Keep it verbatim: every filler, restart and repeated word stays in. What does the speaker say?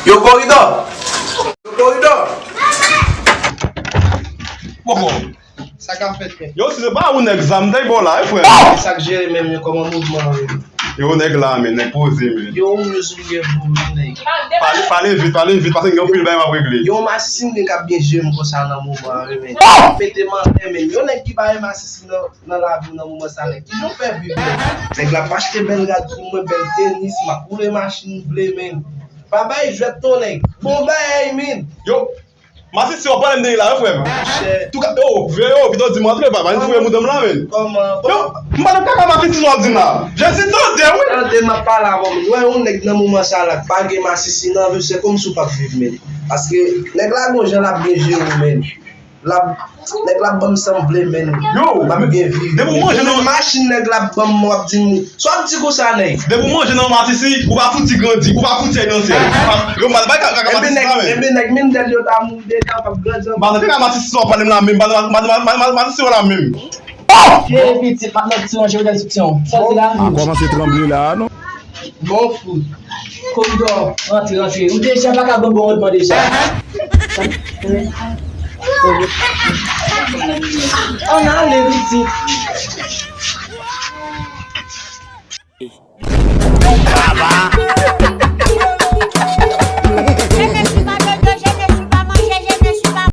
Yo koridò! Yo koridò! Poko. Sa k ap fèt, men? Yo, si se pa ou nèg zam, te ba w la, wi, frè. Sa k jere menm, yo, kòman mouvman an, men? Yo, nèg la, men, nèg poze, men. Yo, ou myouz ou gen pou ou, nèg. Pale, pale vit, pale vit, paske gen yon pil bagay m ap regle. Yo, masisi m gen k ap byen jere m konsa nan moman an, wi, men. Fete m anlè, men. Yo, nèg ki pa renmen masisi nan, nan lavi w nan moman sa, nèg. Kijan w fè viv, men? Nèg la ap achte bèl rad pou mwen, bèl tenis, m ap woule machin m vle, men. Pa bay jwèt non, nèg. Bon bagay, men. Yo, masisi w ap pale m de li la, wi, frè m. Monchè. Touka, yo, veye yo, pito di m antre, pa, pa vin foure mouda m la, men. Kòman? Yo, m pa nan kaka masisi w ap di m la. Jezi tande, wi. Tande, m ap pale avè w, men. Ou wè yon nèg nan moman sa la, k pa gen masisi nan vi, se kòmsi w p ap viv, men. Paske nèg la gon jan l ap byen jere w, men. L ap, nèg la ap ban m sa m vle, men. Yo, m ap byen viv, depi w men. Manje nan machin nèg la ap ban m, w ap di m, sa w ap di konsa, nèg? Depi w manje nan masisi, ou pa fouti grandi, ou pa fouti al nan syèl. Yo, m pa nan kaka masisi la, men. Enben, nèg, men dèl yo ta mouri deja, w p ap grandi ankò. M pa nan kaka masisi w ap pale m la, men. M pa nan, m pa nan, m pa nan masisi w la, men. Ke pitit, m ap met ti manje w nan sipsyon. Sa w di la? A kòmanse tranble la, non? Bon fout. Koridò, rantre, rantre. Ou deja pa ka ban bon randman deja. Ann ale, pitit.